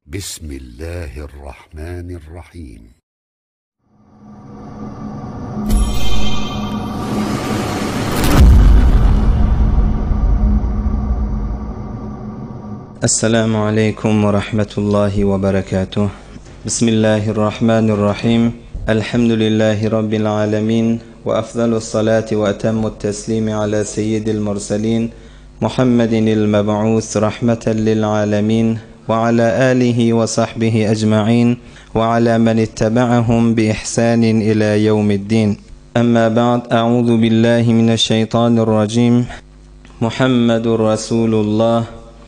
بسم الله الرحمن الرحيم. السلام عليكم ورحمة الله وبركاته بسم الله الرحمن الرحيم الحمد لله رب العالمين وأفضل الصلاة وأتم التسليم على سيد المرسلين محمد المبعوث رحمة للعالمين وعلى آله وصحبه أجمعين وعلى من اتبعهم بإحسان إلى يوم الدين أما بعد أعوذ بالله من الشيطان الرجيم محمد رسول الله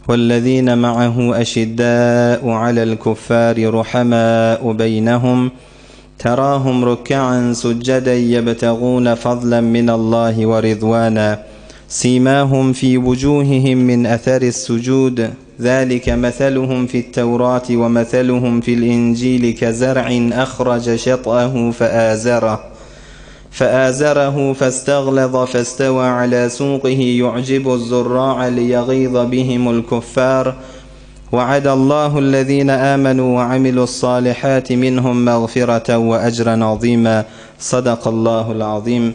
والذين معه أشداء على الكفار رحماء بينهم تراهم ركعا سجدا يبتغون فضلا من الله ورضوانا سيماهم في وجوههم من أثر السجود ذلك مثلهم في التوراة ومثلهم في الإنجيل كزرع أخرج شطأه فآزره فآزره فاستغلظ فاستوى على سوقه يعجب الزراع ليغيظ بهم الكفار وعد الله الذين آمنوا وعملوا الصالحات منهم مغفرة وأجرا عظيما صدق الله العظيم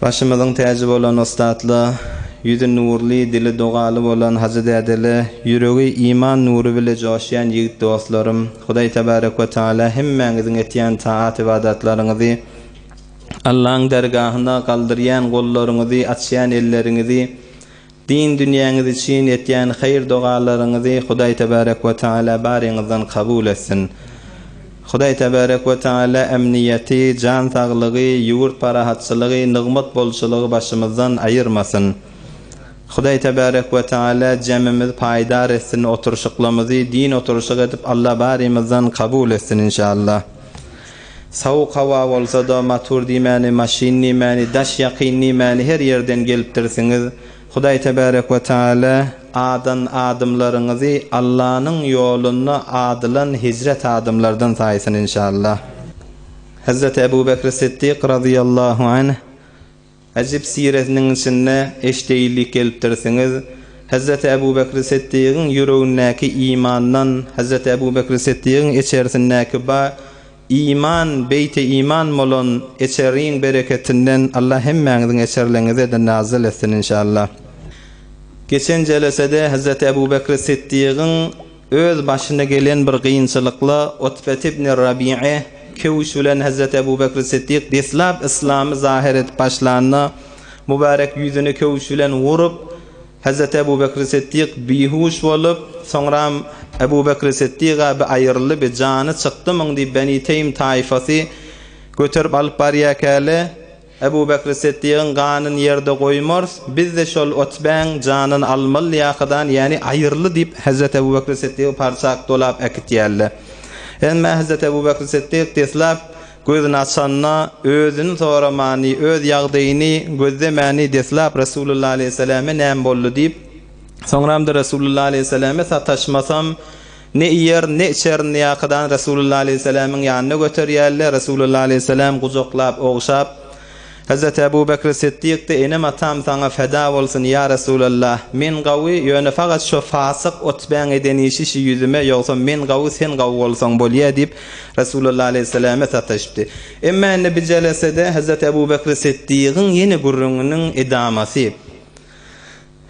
Başymyzyň täji bolan ussatla, ýüzi nurly, dili dogaly bolan hajy dädele, ýüregi iman nury bile joşýan ýigit dostlarym, Hudaý tebarek we taala hemmäňiziň etýän taat-ybadatlaryňyzy, Allaň dergahyna galdyrýan gollaryňyzy, açýan elleriňizi, Din dünýäňiz üçin etýän haýyr dogalaryňyzy Hudaý tebarek we taala baryňyzdan kabul etsin. Hudaý tebarek we taala emniýeti, jan saglygy, ýurt parahatçylygy, nygmat bolçulygy başymyzdan aýyrmasyn. Hudaý tebarek we taala jemimizi paýdar etsin, oturşyklamyzy din oturşyk edip Alla barymyzdan kabul etsin inşallah. Sowuk howa bolsa-da, motor diýmäni, maşyn diýmäni, daş ýakyn diýmäni her ýerden gelipdirsiňiz. Hudaý tebärek we taala adan adymlaryňyzy Allanyň ýolunda adylan hijret adymlardan saýsyn inşallah. Hezreti Ebu Bekri Siddik razyýallahu anh Äjip siresiniň içinde eşdeýillik gelipdirsiňiz. Hezreti Ebu Bekri Siddigiň ýüregindäki imandan, Hezreti Ebu Bekri Siddigiň içerisindäki ba iman, beýti iman bolan içeriň bereketinden Allah hemmäňiziň içerleňize-de nazyl etsin inşallah. Geçen jelesede Hezreti Ebu Bekri Siddigiň Öz başyna gelen bir gynçylykla Utbet ibn Rabi'e köwüş bilen Hezreti Ebu Bekri Siddik deslap yslamy zahyr edip başlanda, mübärek ýüzüni köwüş bilen urup, Hezreti Ebu Bekri Siddik bihuş bolup, soňram Ebu Bekri Siddiga bi aýryldy, bi jany çykdymyň diýip Beni Teým taýfasy göterip alyp barýakäle, Ebu Bekri Siddigiň ganyny ýerde goýmarys, biz-de şol Utbäň janyny almaly ýakadan, ýäni aýyrly diýip, Hezreti Ebu Bekri Siddigi parçak dolap äkitýärler. Emma Hezreti Ebu Bekri Siddik deslap gözüni açanda, özüni soramany, öz ýagdaýyny gözlemäni deslap Resulullah aleýhissalame näme boldy diýip, soňramda Resulullah aleýhissalame sataşmasam, Ne iýerin, ne içerin ýakadan Resulullah aleýhissalamyň ýanyna göterýärler. Resulullah aleýhissalam gujaklap, ogşap, Hezreti Ebu Bekri Siddik-de, Enem-atam saňa feda bolsun, ýa Resulallah! Men gawy, ýöne fakat şo fasyk Utbäň eden işi şi ýüzüme, ýogsam men gawy, sen gawy bolsaň bolýa diýip, Resulullah aleýhissalama sataşypdy. Emma indi bi jelesede Hezreti Ebu Bekri Siddigiň ýene gürrüňiniň edamasy.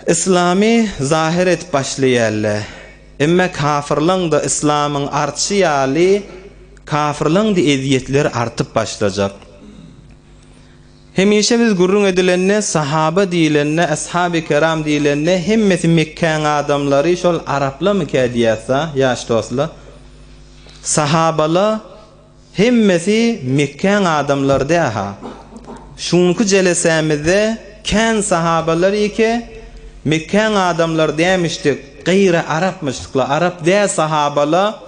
Yslamy zahyr edip başlaýarlar. Emme kafyrlaň-da yslamyň arçy ýaly kafyrlaň-da ezýetleri artyp başlajak. Hemişe biz gürrüň edilende sahaba diýilende, ashaby keram diýilende hemmesi Mekgäň adamlary şol araplamykä diýýäs-a ýaş dostlar. Sahabala Hemmesi Mekgäň adamlary dä-ha. Şuňky jelesämizde kän sahabalar ike Mekgäň adamlary dämişdik, gaýry arapmyşdykla, arap dä sahabala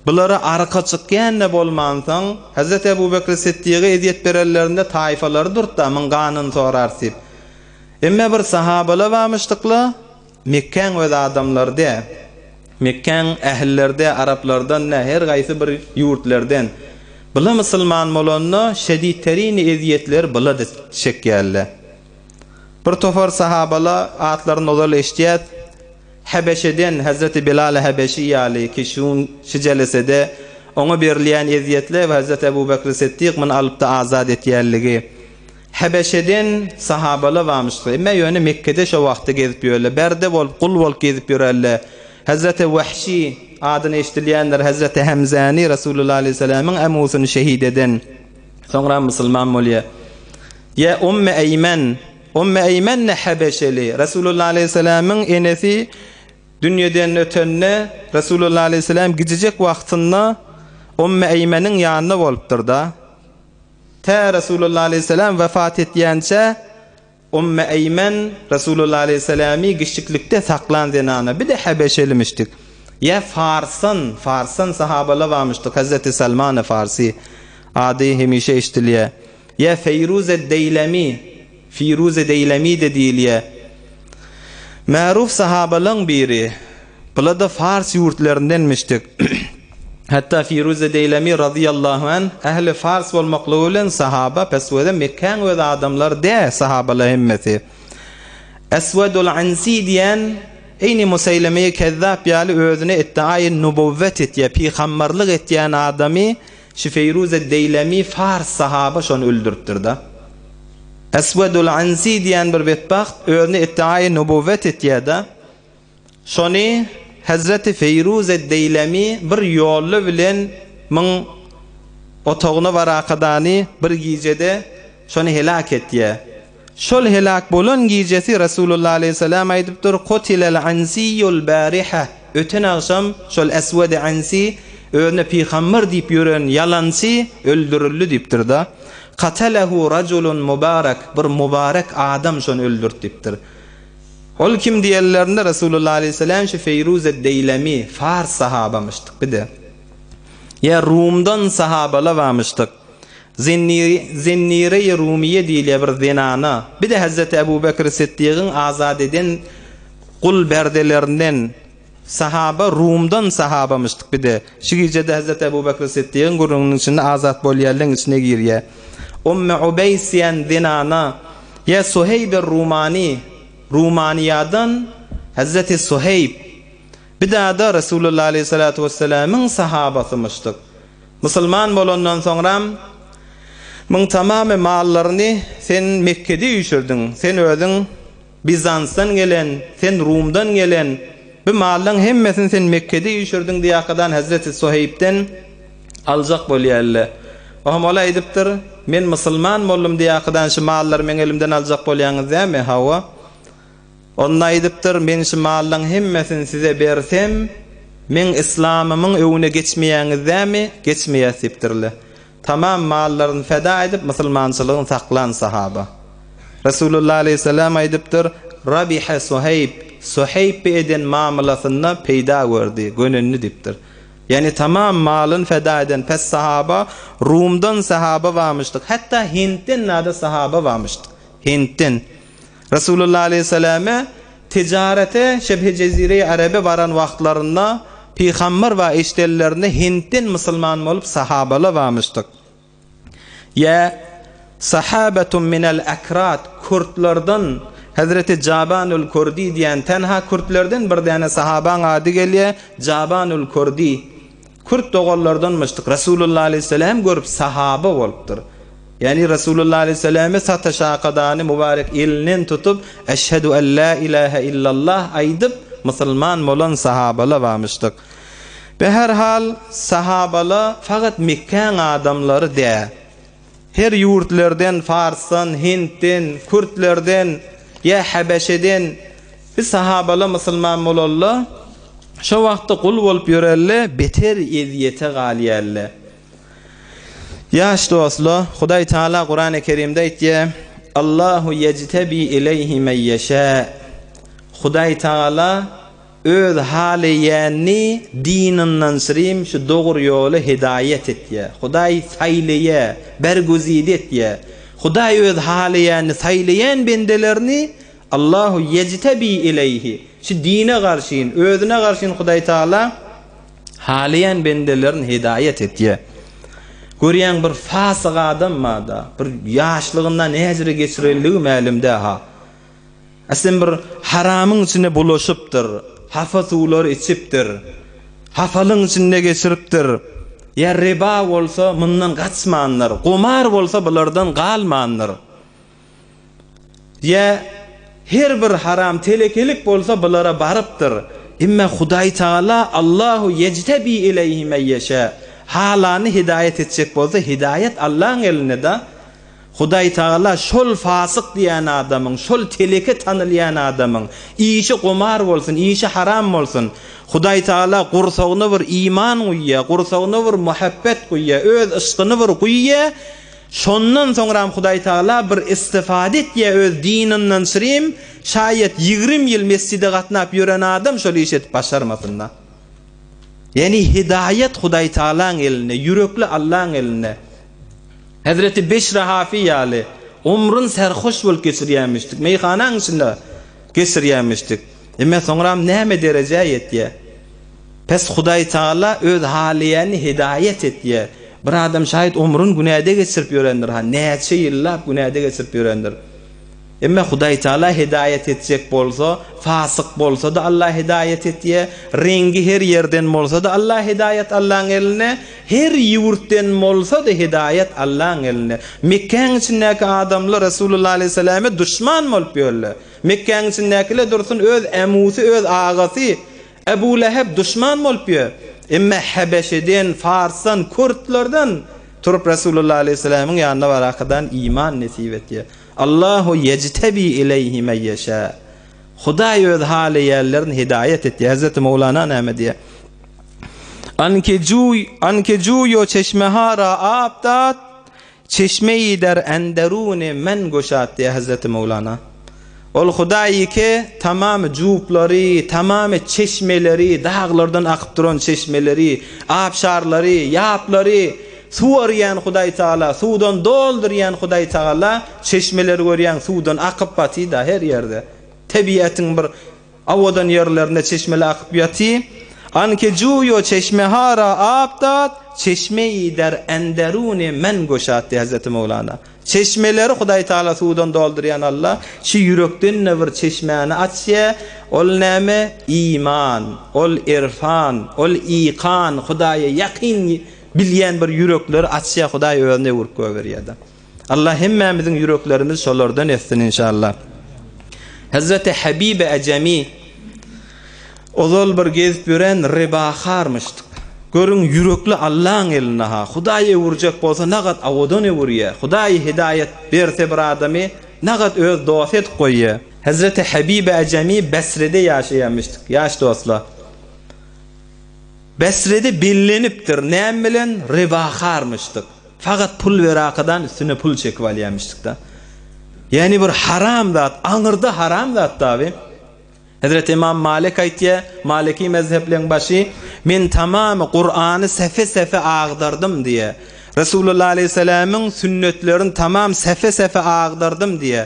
bulara arka çykýan-da bolmansoň, Hezreti Ebu Bekri Siddiga ezýet berenlerinde taýfalary durtda, myň ganyny sorarys diýip. Emme bir sahabala barmyşdykla, Mekgäň öz adamlary dä, Mekgäň ähilleri dä, araplardan dä, her gaýsy bir ýurtlerden. Bula musulman bolanda şedidterini ezýetleri bula-da çekýärler. Bir topar sahabala atlaryny ozal eşidýäs. Hebeşeden Hezreti Bilal-i Hebeşi ýaly ki şu şu jelesede oňa berilýän ezýetler we Hezreti Ebu Bekri Siddik muny alypda azat etýänligi. Hebeşeden sahabalar barmyşdyr. Emme ýöne Mekgede şo wagtda gezip ýörler. Berde bolup, gul bolup gezip ýörerler. Hezreti Wahşi adyny eşdilýändir. Hezreti Hemzäni Resulullah aleýhissalamyň emusyny şehit eden. Soňra musulman bolýar. Ýa Umm Eýmen. Umm Eýmen-de hebeşeli. Resulullah aleýhissalamyň enesi dünýeden ötende, Resulullah aleýhissalam gijijek wagtynda Umm Eýmeniň ýanynda bolupdyr-da. Tä Resulullah aleýhissalam wefat etýänçä Umm Eýmen Resulullah aleýhissalamy giçjiklikde saklan zenana. Bir-de hebeşelimişdik. Ýa Farsdan, Farsdan sahabalar barmyşdyk, Hezreti Salmany Farsy ady hemişe eşidilýär. Ýa Feýruze Deýlemi, Firuze Deýlemi-de diýilýär. Märuf sahabalaň biri. Bular-da fars ýurtlaryndanmişdik. Hatda Firuze Deýlemi razyýallahu anh ähli fars bolmaklygy bilen sahaba, pes özem Mekgäň öz adamlary dä sahabalar hemmesi. Eswedul Ansi diýen eýni Museýlemeýi Kezzap ýaly özüne iddiaýy nubuwwet etýär, pygamberlik etýän adamy şu Feýruze Deýlemi fars sahaba şony öldüripdir-de. Eswedul Ansi diýen bir betbagt özüne iddiaýy nubuwwet etýär-de. Şony Hezreti Feýruze Deýlemi bir ýolly bilen myň otagyna barakadany bir gijede şony heläk etýä. Şol heläk bolan gijesi Resulullah aleýhissalam aýdypdyr, Kutilel Ansiýul bariha, öten agşam şol Eswedi Ansi özüne pygamber diýip ýören ýalançy öldürildi diýipdir-de. Katalehu rajulun mubarak, bir mubarek adam şony öldürdi diýipdir. Ol kim diýenlerinde Resulullah aleýhissalam şu Feýruze Deýlemi, fars sahabamyşdyk bir-de. Ýa Rumdan sahabalar barmyşdyk. Zennire-i Rumiýe diýilýär bir zenana. Bir-de Hezreti Ebu Bekr Siddigiň azat eden gul berdelerinden sahaba Rumdan sahabamyşdyk bir-de. Şu gijede Hezreti Ebu Bekr Siddigiň gürrüňiniň içinde azat bolýanlaryň içine girýär. Umme Ubeýs diýen zenana Ýa Suheýb er-Rumany, Rumanyýadan Hezreti Suheýb. Bidada Resulullah aleýhissalatu wessalamyň sahabasymyşdyk. Musulman bolandan soňram Muň tamamy mallaryny sen Mekgede üýşürdiň, sen özüň Bizansdan gelen, sen Rumdan gelen, bu mallaň hemmesini sen Mekgede üýşürdiň diýakadan Hezreti Suheýbden aljak bolýa-la. Ohm ol aýdypdyr, Men musulman boldum diýakadan şu mallary meň elimden aljak bolýaňyz dämi? Hawa. Onda aýdypdyr, Men şu mallaň hemmesini size bersem, meň yslamymyň öňüne geçmeýäňiz dämi? Geçmeýäs diýipdirler. Tamam mallaryny feda edip musulmançylygyny saklan sahaba. Resulullah aleýhissalam aýdypdyr, Rabiha Suheýb, Suheýb bi eden mamylasynda peýda gördi, gönendi diýipdir. Ýagny tamam malyny feda eden pes sahaba, Rumdan sahaba barmyşdyk, hatda Hindden nada sahaba barmyşdyk. Hindden. Resulullah aleýhissalame tijarete Şebhi Jezire-i Arebe baran wagtlarynda Pygamber we eşdenlerinde Hindden musulman bolup sahabalar barmyşdyk. Ýa Sahabetun minel Ekrat kürtlerden Hezreti Jabanul Kürdi diýen tenha kürtlerden bir däne sahabaň ady gelýär Jabanul Kürdi kürt doganlardanmyşdyk Resulullah aleýhissalam görüp sahaba bolupdyr. Ýagny Resulullah aleýhissalamy sataşakadany mübarek elinden tutup Eşhedü en la ilahe illallah aýdyp musulman bolan sahabalar barmyşdyk. Be her hal sahabala fakat Mekgäň adamlary dä. Her ýurtlerden Farsdan, Hindden, Kürtlerden ýa Hebeşeden bi sahabala musulman bolalla şo wagtda gul bolup ýörelle beter ezýete galýalle. Ýaş dostlar, Hudaý Taala Kurany Kerimde aýtýar, Allahu ýejtebi ileýhi men ýeşä. Hudaý Taala öz haleýänini dininden şirim şu dogry ýola hidaýat etýär. Hudaý saýlaýar, berguzide etýär. Hudaý öz haleýänini saýlaýan bendelerini Allahu ýejtebi ileýhi şu dine garşyn, özüne garşyn Hudaý Taala Halaýan bendelerini hidaýat etýär. Görýäň bir fasyk adam barda, bir ýaşlygynda näjire geçirenligi mälim däha. Aslem bir haramyň içine bulaşypdyr. Hapa suwlary içipdir. Hapalyň içinde geçiripdir. Ýa riba bolsa mundan gaçmandyr. Gumar bolsa bulardan galmandyr. Ýa her bir haram telekelik bolsa bulara barypdyr. Emma Hudaý Tagala Allahu ýejtebi ileýhi men ýeşä. Halany hidaýat etjek bolsa hidaýat Allaň elinde-da. Hudaý Tagala şol fasyk diýen adamyň, şol teleke tanylýan adamyň, işi gumar bolsun, işi haram bolsun, Hudaý Tagala gursagyna bir iman guýýar, gursagyna bir muhabbet guýýar, öz yşkyny bir guýýar, şondan soňram Hudaý Tagala bir istifade etýär öz dininden çyrim, şaýat ýigrim ýyl mesjide gatnap ýören adam şol işi edip başarmasyn-da. Ýagny hidaýat Hudaý Tagalaň elinde, ýürekli Allaň elinde. Hezreti Beşri Hafi ýaly, omrun serhoş bolup geçirýämişdik, meýhanaň içinde geçirýämişdik. Emme soňram näme derejä ýetýä? Pes Hudaý Tagala öz halaýanyny hidaýat etýä. Bir adam şaýat omrun günäde geçirip ýörendir, ha näçe ýyllap günäde geçirip ýörendir. Emma Hudaý Taala hidaýat etjek bolsa, fasyk bolsa-da Allah hidaýat etýär, reňgi her ýerden bolsa-da Allah hidaýat Allaň elinde, her ýurtden bolsa-da hidaýat Allaň elinde. Mekgäň içindäki adamlar Resulullah aleýhissalame duşman bolup ýörler. Mekgäň içindäkiler dursun öz ämusy, öz agasy Ebu Leheb duşman bolup ýör. Emma Hebeşeden, Farsdan, kürtlerden turup Resulullah aleýhissalamyň ýanyna barakadan iman nesip etýär. Allahu ýejtebi ileýhi men ýeşä. Hudaý öz halaýanlaryny hidaýat etýär. Hezreti Mowlana näme diýýär? Anke juý, anke juýo çeşmeha ra ab dat, çeşmeýi der enderuni men guşat diýýär Hezreti Mowlana. Ol Hudaý ýeke tamamy juplary, tamamy çeşmeleri, daglardan akyp duran çeşmeleri, abşarlary, ýaplary suwarýan Hudaý Tagala, suwdan doldurýan Hudaý Tagala, çeşmeleri görýäň suwdan akyp batyda her ýerde. Tebiatyň bir Owadan ýerlerinde çeşmeler akyp ýaty. Anke juýo çeşmeha ra ab dat, çeşmeýi der enderuni men goşat diýýär Hezreti Mowlana. Çeşmeleri Hudaý Tagala suwdan doldurýan Alla, şu ýürekden-de bir çeşmäni açýar, ol näme? Iman, ol irfan, ol ikan, Hudaýa ýakyn bilýän bir ýürekleri açýar, Hudaý özüne öwrüp goýberýär-de. Allah hemmämiziň ýüreklerimizi şolardan etsin inşallah. Hezreti Habibe Ejemi ozal bir gezip ýören ribaharmyşdyk. Görüň ýürekli Allaň elinde ha. Hudaý öwürjek bolsa nagat awadan öwürýär. Hudaý hidaýat berse bir adamy nagat öz dosty edip goýýar. Hezreti Habibe Ejemi Besrede ýaşaýarmyşdyk ýaş dostlar. Besrede bellenipdir näme bilen ribaharmyşdyk. Fakat pul berakadan üstüne pul çekip alýamyşdyk-da. Ýagny bir haram zat, aňyrda haram zat dabi. Hezreti Imam Malik aýtýar, Maliki mezhepleň başy, Men tamamy Kurany sefe-sefe agdardym diýýär. Resulullah aleýhissalamyň sünnetlerini tamam sefe-sefe agdardym diýýär.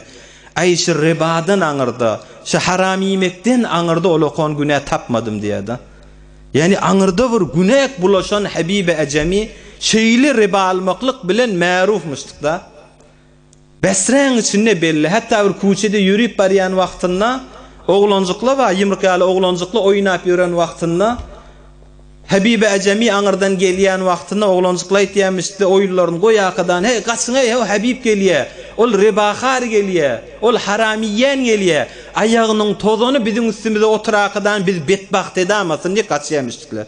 Aý şu ribadan aňyrda, şu haram iýmekden aňyrda olakan günä tapmadym diýýär-de. Ýagny aňyrda bir günäk bulaşan Habibi Ejemi şeýle riba almaklyk bilen märufmyşdyk-da. Besräň içinde belli, hatda bir küçede ýörüp barýan wagtynda oglanjyklar bar, ýumruk ýaly oglanjyklar oýnap ýören wagtynda Habibi Ejemi aňyrdan gelýän wagtynda oglanjyklar aýtýarmyşdy, oýunlaryny goý arkadan, heý, gaçyň-eý, ho, Habib gelýär, ol ribahar gelýär, ol haram iýýän gelýär. Aýagynyň tozany biziň üstümize oturakadan biz betbagt edamasyn diýip gaçýarmyşdyklar.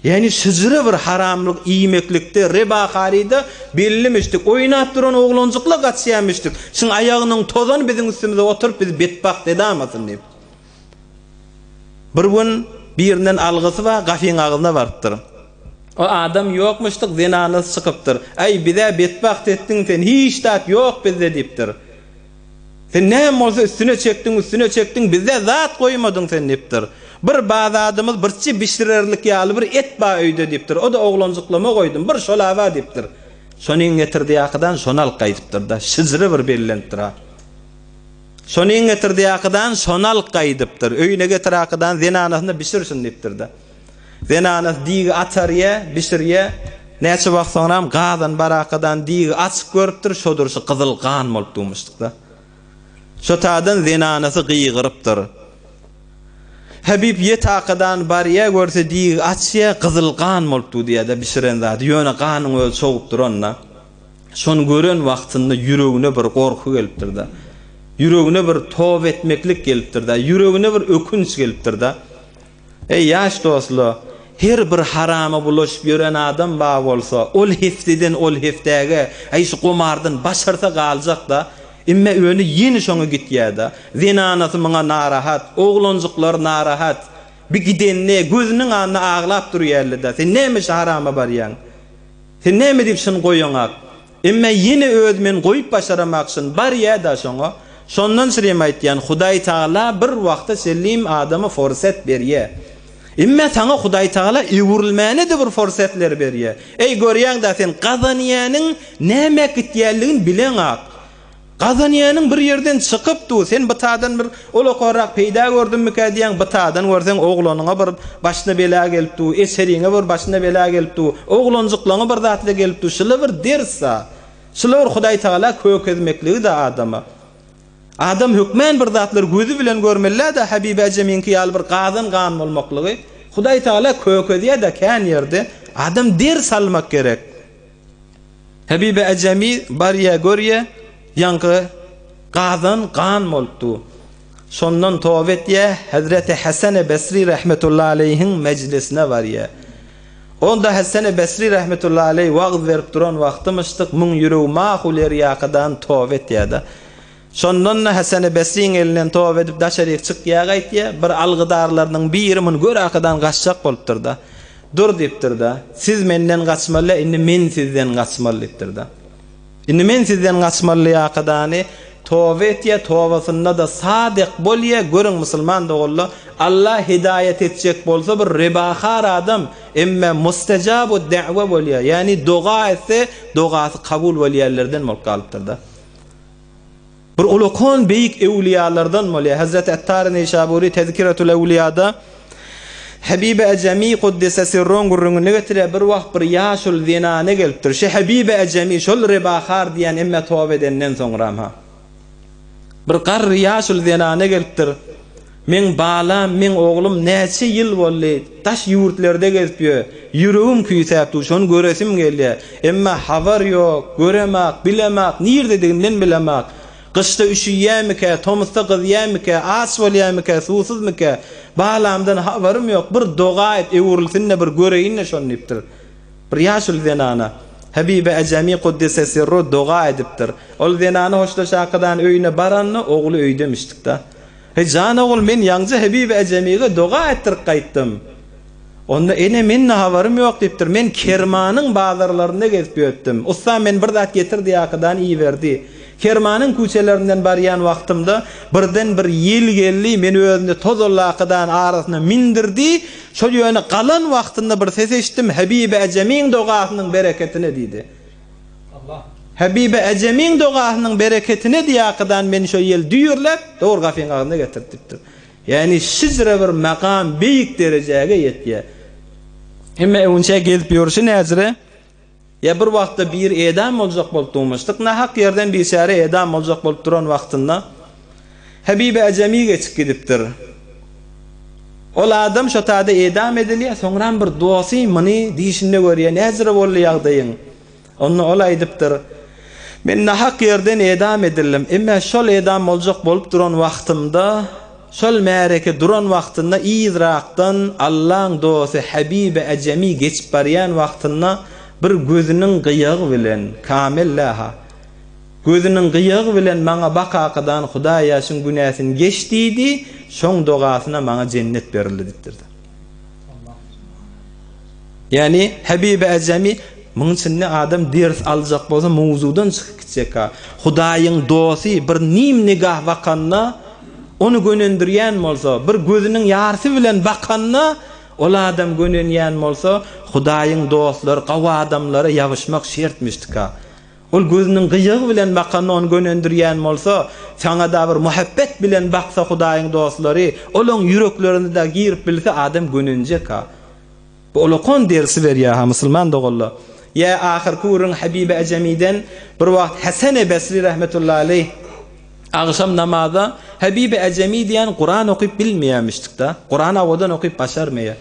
Ýagny şyjyra bir haramlyk iýmeklikde, rebaharyda bellimişdik. Oýnap duran oglanjyklar gaçýarmyşdyk. Şuň aýagynyň tozany biziň üstümize oturyp bizi betbagt edamasyn diýip. Bir gün birinden algysy bar, gafyň agzyna barypdyr. O adam ýokmuşdyk, zenanasy çykypdyr. Äý, biz-ä betbagt etdiň sen, hiç zat ýok bizde diýipdir. Sen näme bolsa üstüne çekdiň, üstüne çekdiň, bizde zat goýmadyň sen diýipdir. Bir ba zadymyz birçe bişirerlik ýaly bir et ba öýde diýipdir. O-da oglanjyklama goýdum, bir şol-a ba diýipdir. Şonyň getirdi ýakydan şony alyp gaýdypdyr-da. Şyjyry bir bellenipdir-a. Şonyň getirdi ýakydan şony alyp gaýdypdyr. Öýüne getir akydan zenanasyna bişir şuny diýipdir-de. Zenanasy digi atarýa, bişirýä. Näçe wagt soňram gazan barakadan digi açyp görüpdir, şo durşy gyzyl gan bolup durmuşdyk-da. Şo taýdan zenanasy gygyrypdyr. Hebib ýetakadan barýa görse digi açýa gyzyl gan bolup dur diýýä-de bişiren zady ýöne ganyň özi çogup duranda. Şony gören wagtynda ýüregine bir gorky gelipdir-de. Ýüregine bir toba etmeklik gelipdir-de. Ýüregine bir ökünç gelipdir-de. Eý ýaş dostla, her bir harama bulaşyp ýören adam bar bolsa, ol hepdeden ol hepdäge, äý şu gomardan başarsa galjak-da, emme öni ýene şoňa gitýä-de. Zenanasy muňa narahat, oglanjyklary narahat. Bi gidende gözüniň alnynda aglap durýarly-da, sen näme şu harama barýaň? Sen näme diýip şuny goýaňak? Emme ýene öz men goýup başaramak şun barýa-da şoňa. Şondan şirem aýtýan Hudaý Tagala bir wagta çenlim adama forsat berýä. Emme saňa Hudaý Tagala öwrülmäne-de bir forsatler berýä. Eý görýäň-dä sen gazanýanyň nämä gitýänligini bileňak. Gazanýanyň bir ýerden çykyp dur, sen bitadan bir ol-okarrak peýda gördümmikä diýýäň, bitadan görseň oglanyňa bir başyna bela gelip dur, eçeriňe bir başyna bela gelip dur, oglanjyklaňa bir zatla gelip dur, şula bir ders-a. Şula bir Hudaýtagala kökezmekligi-de adama. Adam hökmän bir zatlar gözi bilen görmeli-dä Habibi Ejemiňki ýaly bir gazan gan bolmaklygy. Hudaýtagala kökezýär-de kän ýerde. Adam ders almak gerek. Hebibe Ejemi barýa görýä, ýaňky gazan gan bolup dur. Şondan toba etýä, Hezreti Hasene Besri rehmetullahi aleýhiň mejlisine barýa. Onda Hasene Besri rehmetullahi aleý wagyz berip duran wagtymyşdyk, muň ýüregi mahul ýerýakadan toba etýä-de. Şondan-da Hasene Besriň elinden toba edip daşaryk çykýa gaýtýa, bir algydarlarynyň biri muny görakadan gaçjak bolupdyr-da. Dur diýipdir-de, siz menden gaçmaly däl, indi men sizden gaçmaly diýipdir-de. Indi men sizden gaçmaly ýakadany toba etýä, tobasynda-da sadyk bolýa, görüň musulman doganlar, Alla hidaýat etjek bolsa bir ribahar adam, emme mustejabu da'wa bolýa, ýagny doga etse, dogasy kabul bolýanlardan bolup galypdyr-da. Bir ulakan beýik öwlüýalardan bolýar. Hezreti Attary Neýşabury Tezkiretül Öwlüýada Habibe Ejemi Kuddise Sirruň gürrüňini getirýär. Bir wagt bir ýaşuly zenana gelipdir. Şu Habibe Ejemi şol ribahar diýen emme toba edenden soňram ha. Bir garry ýaşuly zenana gelipdir. Meň balam, meň oglum näçe ýyl boldy, daş ýurtlarda gezip ýör. Ýüregim küýsäp dur, şony göresim gelýär. Emma habar ýok, göremak, bilemak, nirdedigini bilemak. Gyşda üşüýärmikä, tomusda gyzýarmykä, aç bolýarmykä, suwsuzmykä? Balamdan habarym ýok, bir doga et, öwrülsin-de bir göreýin-de şony diýipdir. Bir ýaşuly zenana, Habibe Ejemi Kuddise Sirru doga edipdir. Ol zenany hoşlaşakadan öýüne baranda, ogly öýdemişdik-de. Heý, jan ogul, men ýaňja Hebibi Ejemige doga etdirip gaýtdym. Onda ene, mende habarym ýok diýipdir. Men Kermanyň bazarlarynda gezip ýötdüm. Ussam meni bir zat getir diýakadan iberdi. Kermanyň küçelerinden barýan wagtymda birden bir ýel geldi, meni özünde tozallakadan arasyna mindirdi. Şol ýöne galan wagtynda bir ses eşitdim, Hebibi Ejemiň dogasynyň bereketine diýdi. Habibe ejemiň dogasynyň bereketine diýakydan meni şo ýel düýrläp, dogry gapyň agzyna getirdi diýipdir. Ýagny şijre bir makam beýik derejäge ýetýär. Hemme öwünçä gezip ýörşi näjre? Ýa bir wagtda biri edam boljak bolup durmuşdyk. Nahak ýerden biçäre edam boljak bolup duran wagtynda Habibe ejemi geçip gidipdir. Ol adam şo taýda edam edilýär, soňram bir dosty muny dişinde görýär, näjre boldy ýagdaýyň? Onda ol aýdypdyr, Men nahak ýerden edam edildim, emma şol edam boljak bolup duran wagtymda, şol märeke duran wagtynda yzrakdan Allaň dosty Habibi Ejemi geçip barýan wagtynda bir gözüniň gyýagy bilen, kamel-läha, gözüniň gyýagy bilen maňa bakakadan Hudaýa şuň günäsini geç diýdi, şoň dogasyna maňa jennet berildi diýipdir. Ýagny Habibi Ejemi muň içinde adam ders aljak bolsa mowzudan çykyp gitjek-a. Hudaýyň dosty bir nim nigah bakanda ony gönendirýän bolsa, bir gözüniň ýarsy bilen bakanda ol adam gönenýän bolsa, Hudaýyň dostlary gawy adamlara ýabyşmak şertmişdika. Ol gözüniň gyýagy bilen bakanda ony gönendirýän bolsa, saňa-da bir muhabbet bilen baksa Hudaýyň dostlary, olaň ýüreklerine-de girip bilse adam gönenjek-a. Bu ulakan dersi berýär-ha musulman doganlar. Ýa ahyrky gürrüň Habibi Ejemiden bir wagt Hasene Besri rahmetullahi aleýh. Agşam namaza Habibi Ejemi diýen Kuran okyp bilmeýämişdik-da. Kuran owadan okyp başarmaýar.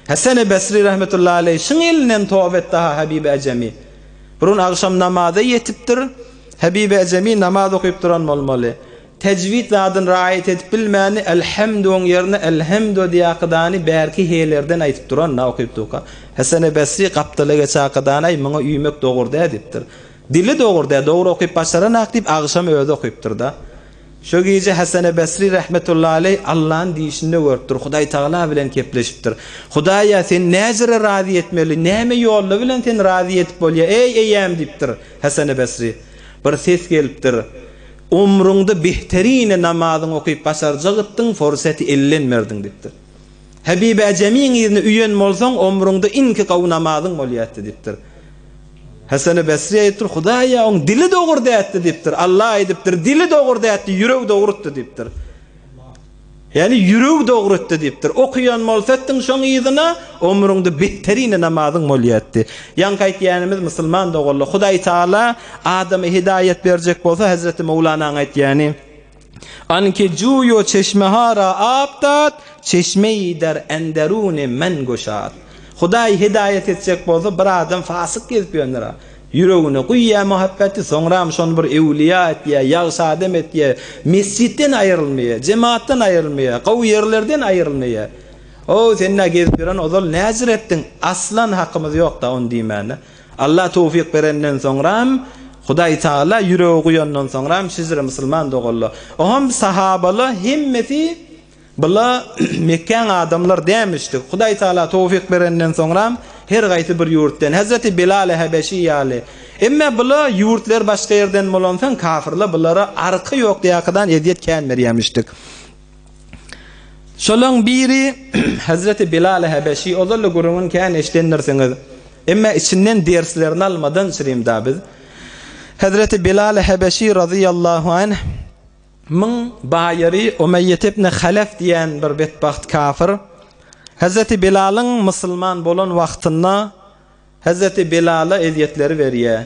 Heseni Besri rahmetullahi aleýh şyň elinden toba etdi ha Habibi Ejemi. Bir gün agşam namaza ýetipdir. Habibi Ejemi namaz okyp duran bolmaly. Tejwid zadyny raýat edip bilmäni Elhemduň ýerine Elhemdu diýakydany bärki helerden aýtyp duran da okyp durka. Heseni Besri gapdala geçakydany aý muňa üýmek dogry dä diýipdir. Dili dogry dä, dogry okyp başaranak diýip agşam özi okypdyr-da. Şo gije Hasene Besri rahmetullahi aleý Allany düýşünde görüpdir, Hudaý Tagala bilen kepleşipdir. Hudaýa seni näjere razy etmeli, näme ýolla bilen seni razy edip bolýa, eý eýäm diýipdir Hasene Besri. Bir ses gelipdir. Ömrüňde behterini namazyňy okyp başarjagytdyň, forseti elden berdiň diýipdir. Habibi Ejemiň yzyna üýen bolsaň, ömrüňde iňki gowy namazyň bolýardy diýipdir. Hasany Basri aýdypdyr, Hudaýa, oň dili dogry dätdi diýipdir. Allah aýdypdyr, dili dogry dätdi, ýüregi dogrytdy diýipdir. Ýagny ýüregi dogrytdy diýipdir. Okaýan bolsadyň şoň yzyna, ömrüňde beterine namazyň bolýardy. Ýaňky aýtýanymyz musulman doganlar, Hudaý Taala adama hidaýat berjek bolsa, Hezreti Mowlanaň aýtýany, Anki juýu çeşmehara ab dat, çeşmeýi der enderuni men guşat. Hudaý hidaýat etjek bolsa bir adam fasyk gezip ýörendir-a. Ýüregine guýýar muhabbeti, soňram şony bir öwlüýa etýär, ýagşy adam etýär. Mesjitden aýrylmaýar, jemaatdan aýrylmaýar, gowy ýerlerden aýrylmaýar. O, sen-ä gezip ýören ozal näjür etdiň? Aslan hakymyz ýok-da ony diýmäne. Allah towfyk berenden soňram, Hudaý Tagala ýüregi guýandan soňram şizre musulman doganlar. Oham sahabalar hemmesi bula Mekgäň adamlar dämişdi. Hudaý Tagala towfyk berenden soňram her gaýsy bir ýurtdan, Hezreti Bilal-i Hebeşi ýaly. Emme bula ýurtlar başga ýerden bolansoň kafirler bulara arka ýok diýakadan ezýet kän berýämişdik. Şolaň biri Hezreti Bilal-i Hebeşi, ozal-da gürrüňini kän eşidendirsiňiz. Emma içinden derslerini almadan çyrim-da biz. Hezreti Bilal-i Hebeşi razyýallahu anh myň baýary Umeýýet ibn Halef diýen bir betbagt kafir Hezreti Bilalyň musulman bolan wagtynda Hezreti Bilala ezýetleri berýär.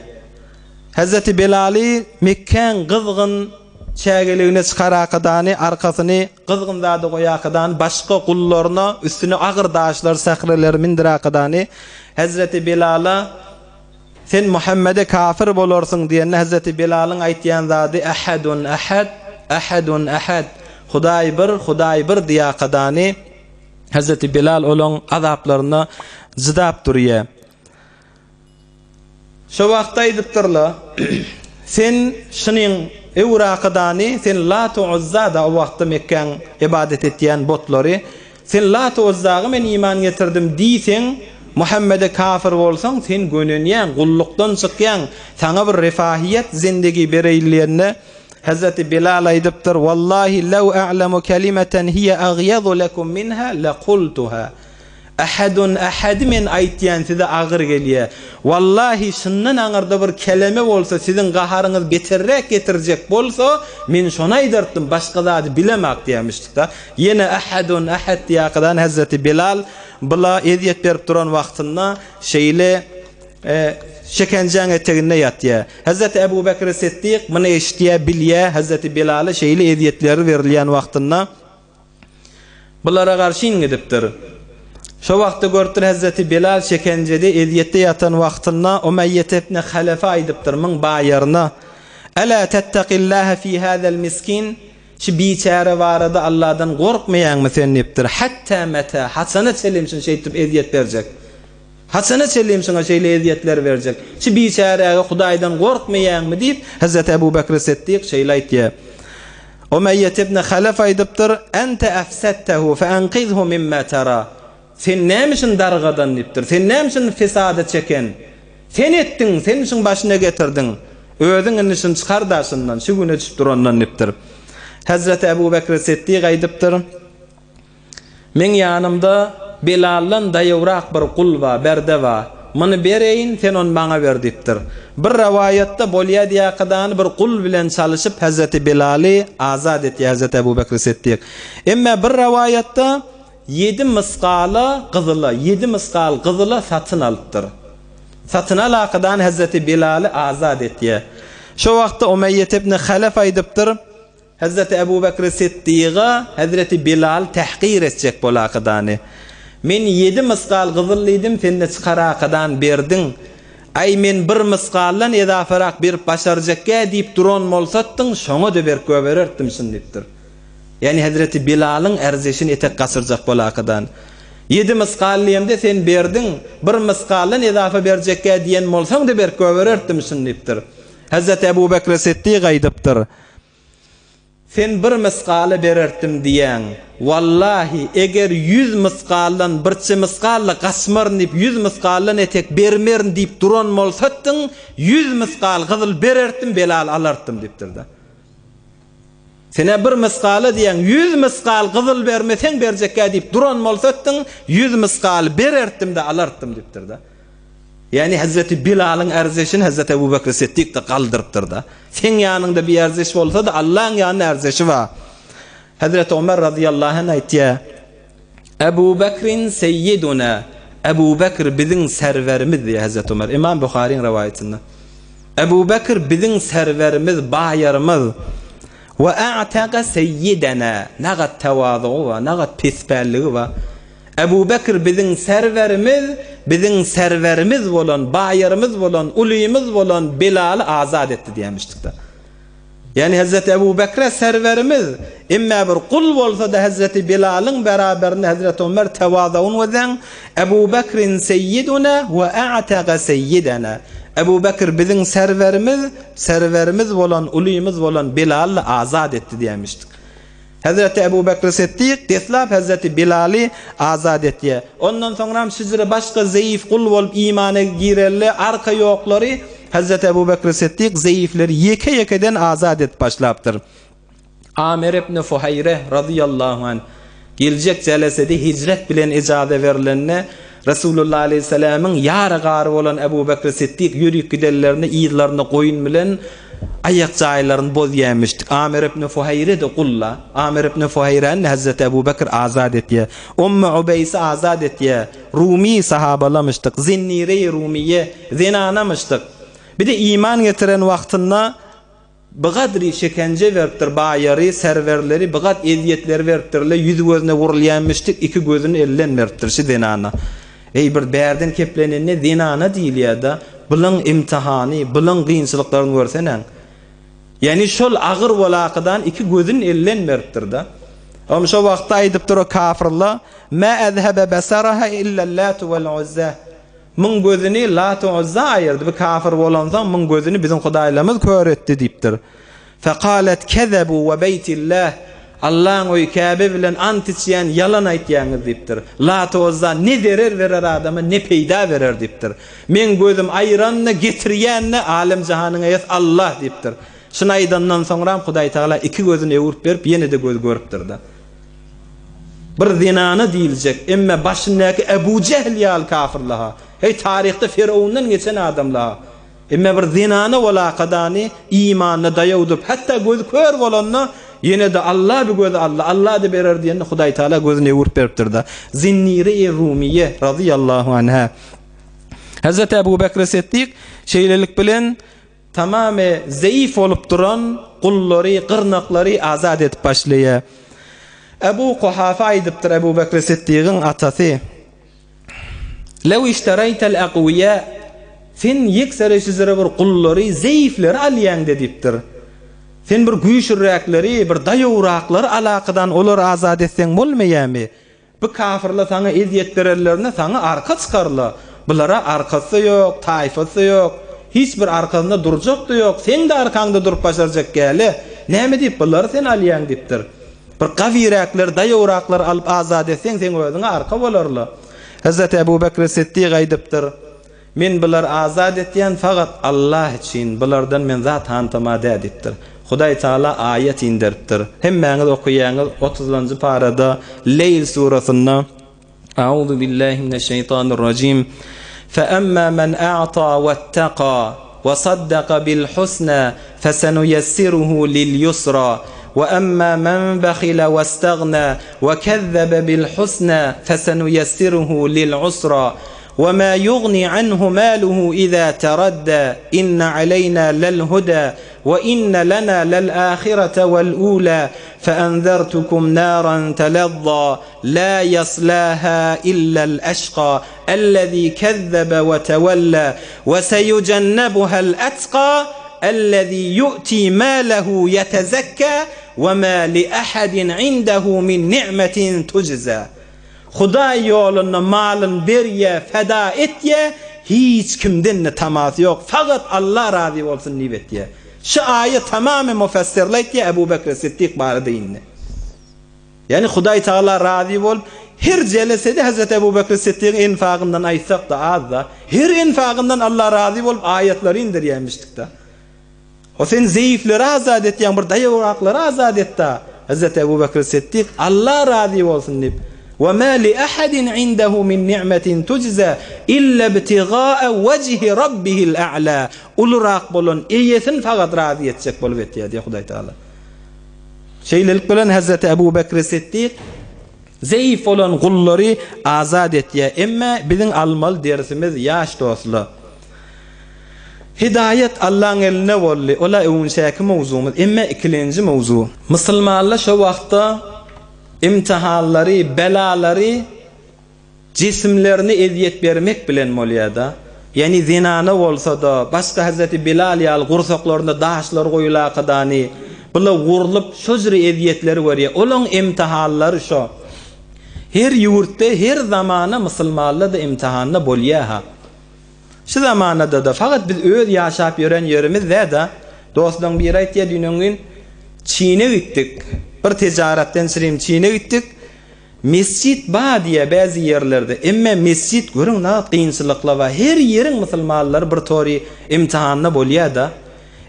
Hezreti Bilaly Mekgäň gyzgyn çägeligine çykarakadany, arkasyny gyzgyn zada goýakadany, başga gullaryna üstüne agyr daşlar, sähreleri mindirakadany, Hezreti Bilala, Sen Muhammede kafir bolarsyň diýende Hezreti Bilalyň aýtýan zady Ehedun ehed, ehedun ehed, Hudaý bir, Hudaý bir diýakadany, Hezreti Bilal olaň azaplaryna jydap durýar. Şo wagtda aýdypdyrlar, Sen şunyň öwrakydany, sen Lat-u Uzza-da, o wagtda Mekgäň ybadat etýän butlary, sen Lat-u Uzzaga men iman getirdim diýseň, Muhammede kafir bolsaň, sen gönenýäň, gullukdan çykýaň, saňa bir refahiýet zindigi bereýin diýende, Hezreti Bilal aýdypdyr, Wallahi lew a'lemu kelimeten hiýe agýazu lekum minha lekultuha. Ehedun ehedi men aýtýan size agyr gelýär. Wallahi şundan aňyrda bir keleme bolsa siziň gaharyňyz beterräk getirjek bolsa men şony aýdartdym başga zady bilemak diýämişdik-da. Ýene ehedun ehed diýakadan Hezreti Bilal bula ezýet berip duran wagtynda şeýle Şekenjäň eteginde ýatýar. Hezreti Ebu Bekri Siddik muny eşidýär, bilýär, Hezreti Bilala şeýle ezýetleri berilýän wagtynda bulara garşyn gidipdir. Şo wagtda görüpdir Hezreti Bilal şekenjede, ezýetde ýatan wagtynda Umeýýet ibn Halefe aýdypdyr, Myň baýaryna, Ela tettekillahe fi hazel miskin, Şu biçäre barada Alladan gorkmaýaňmy sen diýipdir. Hatta meta, haçana çenli şuny şeýtdip ezýet berjek? Haçana çenli şuňa şeýle ezýetler berjek? Şu biçäräge Hudaýdan gorkmaýaňmy? diýip, Hezreti Ebu Bekri Siddik şeýle aýtýar. Umeýýet ibn Halef aýdypdyr, Ente efsettehu fe enqizhu mimma tera. Sen näme üçin dargadan diýipdir. Sen näme üçin fesada çeken? Sen etdiň, sen şuň başyna getirdiň. Özüň indi şuny çykar daşyndan, şu güne düşüp durandan diýipdir. Hezreti Ebu Bekri Siddik aýdypdyr, Meň ýanymda Belaldan daýawrak bir gul bar, berde bar. Muny bereýin, sen ony maňa ber diýipdir. Bir rowaýatda bolýa diýakadany bir gul bilen çalyşyp Hezreti Belaly azat etýär Hezreti Ebu Bekri Siddik. Emme bir rowaýatda ýedi mysgala gyzyla, ýedi mysgal gyzyla satyn alypdyr. Satyn alakadany Hezreti Belaly azat etýär. Şo wagtda Umeýýet ibn Halef aýdypdyr. Hezreti Ebu Bekri Sitdyga Hezreti Bilal tähkir etjek bolakydany. Men ýedi mysgal gyzyl diýdim, sen-de çykarakadan berdiň. Aý, men bir mysgaldan ezaferak berip başarjakgä diýip duran bolsatdyň, şoňa-da berip goýbererdim şuny diýipdir. Ýagny Hezreti Bilalyň ärzeşini etek gaçyrjak bolakadan. Ýedi mysgal diýemde sen berdiň, bir mysgaldan ezafa berjekgä diýen bolsaň-da berip goýbererdim şuny diýipdir. Hezreti Ebu Bekri Sitdyk aýdypdyr. Sen bir mysgaly bererdim diýýäň. Wallahy, eger ýüz mysgaldan birçe mysgal-da gaçmaryn diýip, ýüz mysgaldan etek bermerin diýip duran bolsadyň, ýüz mysgal gyzyl bererdim, belaly alardym diýipdir-de. Sen-ä bir mysgala diýýäň, ýüz mysgal gyzyl bermeseň berjekgä diýip duran bolsadyň, ýüz mysgal bererdim-de alardym diýipdir-de. Ýagny Hezreti Bilalyň ärzeşini Hezreti Ebu Bekri Siddik-de galdyrypdyr-da. Seň ýanyňda bir ärzeş bolsa-da, Allaň ýanynda ärzeşi bar. Hezreti Omer razyýallahu anh aýtýar, Ebu Bekrin seýýiduna, Ebu Bekr biziň serwerimiz diýýär Hezreti Omer. Imam Buharyň rowaýatynda. Ebu Bekr biziň serwerimiz, baýarymyz. We a'taga seýýidena, nagat tewazugy bar, nagat pespälligi bar. Ebu Bekr biziň serwerimiz, biziň serwerimiz bolan, baýarymyz bolan, ulymyz bolan Bilaly azat etdi diýenmişdikde. Ýagny Hezreti Ebu Bekre serwerimiz, emme bir gul bolsa-da Hezreti Bilalyň beraberinde Hezreti Ömer tewazaun wezeň, Ebu Bekrin seýýiduna we a'taga seýýidena. Ebu Bekr biziň serwerimiz, serwerimiz bolan, ulymyz bolan Bilaly azat etdi diýenmişdik. Hezreti Ebu Bekri Siddik deslap hezreti Bilaly azat etýär. Ondan soňram şijire başga zeýif gul bolup imana gireli arka ýoklary hezreti Ebu Bekri Siddik zeýifleri ýeke-ýekeden azat edip başlapdyr. Amir ibn Fuhaýre razyýallahu anh geljek jelesede hijret bilen ijaza berlende Resulullah aleýhissalamyň ýary gary bolan Ebu Bekri Siddik ýörüp gidenlerinde yzlarynda goýun bilen aýak jaýlaryny bozýamişdik. Amir ibn Fuhaýre-de gul-la. Amir ibn Fuhaýräni-de Hezreti Ebu Bekr azat etýär. Ummu Ubeýsi azat etýär. Rumy sahabalamyşdyk. Zinnire-i Rumiýe zenanamyşdyk. Bir-de iman getiren wagtynda Bigadry şekenje beripdir baýary, serwerleri bigat ezýetleri beripdirle, ýüzi gözüne wurulýanmyşdyk, iki gözüni elden beripdir şi zenana. Eý bir bärden keplenende zenana diýilýäda, bylyň imtihany, bylyň gynçylyklaryny görsenäň. Ýani şol agyr walakydan iki gözüni elden beripdirda. Om şo wagtda aýdypdyr o kafyrla, Mä ezhebe besaraha illel-latu wel-uzza. Muň gözüni Lat-u Uzza aýyrdy, bu kafir bolansoň, muň gözüni biziň hudaýlarymyz kör etdi diýipdir. Fekalet kezebu we beýtillah, Allaň öýi Käbe bilen ant içýän, ýalan aýtýaňyz diýipdir. Lat-u Uzza ne zerer berer adama, ne peýda berer diýipdir. Meň gözüm aýyran-da, getirýän-de alem-jahanyň eýesi Allah diýipdir. Şuny aýdandan soňram Hudaýtagala iki gözüni öwrüp berip, ýene-de göz görüpdir-de. Bir zenana diýiljek, emme başyndaky Ebu Jehl ýaly kafyrlaha, heý taryhda Firawundan geçen adamlaha, emme bir zenana walakadany imanda daýaw durup, hatda gözi kör bolanda, ýene-de Alla bir gözi aldy, Alla-da berer diýende Hudaý Tagala gözüni öwürip beripdir-de. Zinnire-i Rumiýe razyýallahu anha. Hezreti Ebu Bekri Siddik şeýlelik bilen Tamamy zeýif bolup duran gullary, gyrnaklary azat edip başlaýar. Ebu Kuhafa aýdypdyr, Ebu Bekri Siddigiň atasy, Lew iştereýtel akwiýa, sen ýeksere şizere bir gullary, zeýifleri alýaň-da diýipdir. Sen bir güýçlüräkleri, bir daýawraklary alakadan olary azat etseň bolmaýarmy? Bu kafyrlar saňa ezýet berenlerinde saňa arka çykarlar. Bulara arkasy-da ýok, taýfasy-da ýok. Hiç bir arkasynda durjak-da ýok. Seň-de arkaňda durup başarjak gäle. Näme diýip bulary sen alýaň diýipdir. Bir gawyräkleri, daýawraklary alyp azat etseň, seň özüňe arka bolarlar. Hezreti Ebu Bekri Siddik aýdypdyr. Men bulary azat etýän fagat Allah üçin, bulardan men zat hantama dä diýipdir. Hudaý Taala aýat inderipdir. Hemmäňiz okaýaňyz otuzynjy parada Leýl surasynda Auzu billahi mineşşeýtanirrajim Fe emma men a'ta wettaka we saddaka bil husna fesenuýessiruhu lil ýusra we emma men behile westagna we kezzebe bil husna fesenuýessiruhu lil usra Wema ýugni anhu maluhu iza teradda inne aleýna lel huda. We inne lena lel-ahirete wel-ula fe-enzertukum naran telezza la yaslaha illel-eşka ellezî kezzebe we tewella we seyujennebuhel etqa ellezî yu'tî mâlehu yetezekka we mâ li-ahadin indehu min ni'metin tujza. Hudaý ýolunda malyn berýä, feda etýä, hiç kimden-de tamasy ýok, fakat Alla razy bolsun diýip etýä. Şu aýa tamamy mufessirler aýtýa Ebu Bekri Siddik barada indi. Ýagny Hudaý Tagala razy bolup, her jelesede Hezreti Ebu Bekri Siddigiň enfagyndan aýtsak-da az-da. Her enfagyndan Alla razy bolup aýatlary indirýämişdik-da. O sen zeýifleri azat etýäň, bir daýawraklary azat et-da. Hezreti Ebu Bekr Siddik, Alla razy bolsun diýip, Ve ma li ahadin indehu min ni'metin tujza illa ibtigaa wejhi rabbihil a'la. Ulurak bolan eýesini fakat razy etjek bolup etýär diýýär Hudaý Tagala. Şeýlelik bilen Hezreti Ebu Bekr Siddik zeýif bolan gullary azat etýär. Emme biziň almaly dersimiz ýaş dostlar. Hidaýat Allaň elinde boldy. Ola öwünçäki mowzugymyz. Emme ikilenji mowzug. Musulmanlar şo wagtda imtihanlary, belalary jisimlerine ezýet bermek bilen bolýada. Ýagny zenana bolsada, başga Hezreti Bilal ýaly gursaklarynda daşlar goýulakadany, bula wurlup şo jüri ezýetleri görýär. Olaň imtihanlary şo. Her ýurtda, her zamana musulmanlar-da imtihanda bolýa-ha. Şu zamanada-da fakat biz öz ýaşap ýören ýerimiz-dä-da. Dostlaň biri aýtýar, düýn-öňňin Çine gitdik. Bir tejaratdan çirim Çine gitdik. Mesjit bar diýýär bäzi ýerlerde. Emme mesjit görüň nagt kynçylyklar bar. Her ýeriň musulmanlary bir tory imtihanda bolýar-da.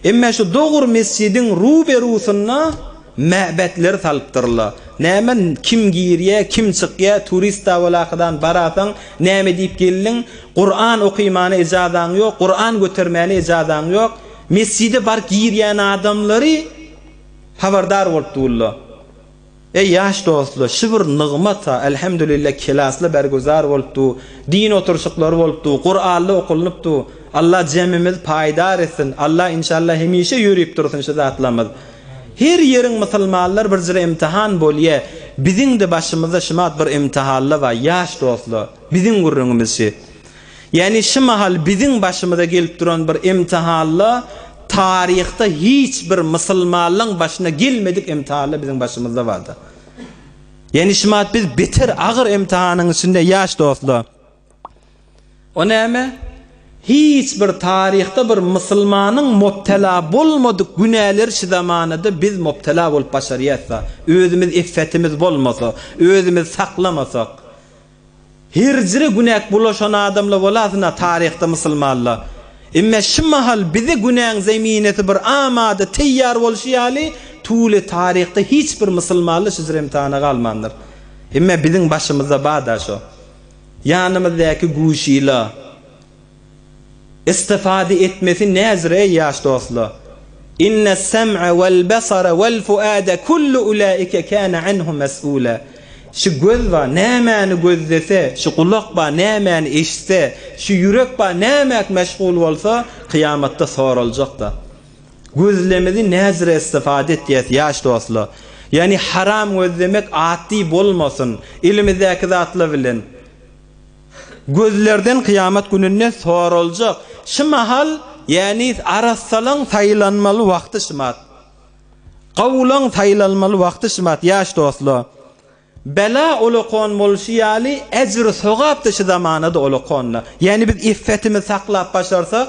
Emme şu dogry mesjidiň ruberusynda mäbetleri salypdyrlar. Näme kim girýä, kim çykýa, turist-a bolakadan barasaň, näme diýip geldiň, Kuran okymana ejazaň ýok, Kuran götermäne ejazaň ýok. Mesjide baryp girýän adamlary habardar bolup durlar. Eý ýaş dostlar, şu bir nygmat-a, elhamdülillah kelasly bergüzar bolup dur, din oturşyklary bolup dur, Kur'anly okulnyp dur. Allah jemimizi paýdar etsin, Allah inşallah hemişe ýörüp dursun şu zatlarymyz. Her ýeriň musulmanlar bir jyra imtihan bolýa, biziňde başymyzda şumat bir imtihanla bar ýaş dostlar, biziň gürrüňimiz şi. Ýagny şu mahal biziň başymyza gelip duran bir imtihanla taryhda hiç bir musulmanlaň başyna gelmedik imtihanla biziň başymyzda barda. Ýagny şu mahal biz beter agyr imtihanyň içinde ýaş dostlar. O näme? Hiç bir taryhda bir musulmanyň mubtela bolmadyk günäleri şu zamanada biz mubtela bolup başarýasda. Özümiz iffetimiz bolmasa, özümizi saklamasak. Herjire günäk bulaşan adamla bolasyna taryhda musulmanla. Emme şu mahal bize günäň zeminesi bir amada teýýar bolşy ýaly tule taryhda hiç bir musulmanla şu jyr imtihana galmandyr. Emme biziň başymyzda bada şo. Ýanymyzdaky guşyla. Istifade etmesi näzir eý ýaş dostlar. Innes-sem'e wel-basara wel-fuade kullu ulaike kâne anhu mes'ûlâ. Şu göz bar, nämäni gözlese, şu gulak bar, nämäni eşitse, şu ýürek bar, nämäk meşgul bolsa, kyýamatda soraljakda. Gözlemizi näzire istifade etýäs ýaş dostlar. Ýagny haram gözlemek atdy bolmasyn, elimizdäki zatlar bilen. Gözlerden kyýamat gününde soraljak. Şu mahal, ýäni arassalaň saýlanmaly wagty şumat. Gowulaň saýlanmaly wagty şumat, ýaş dostlar. Bela olakan bolşy ýaly, ejr-sogap-da şu zamanada olakan-da. Ýäni biz iffetimizi saklap başarsak,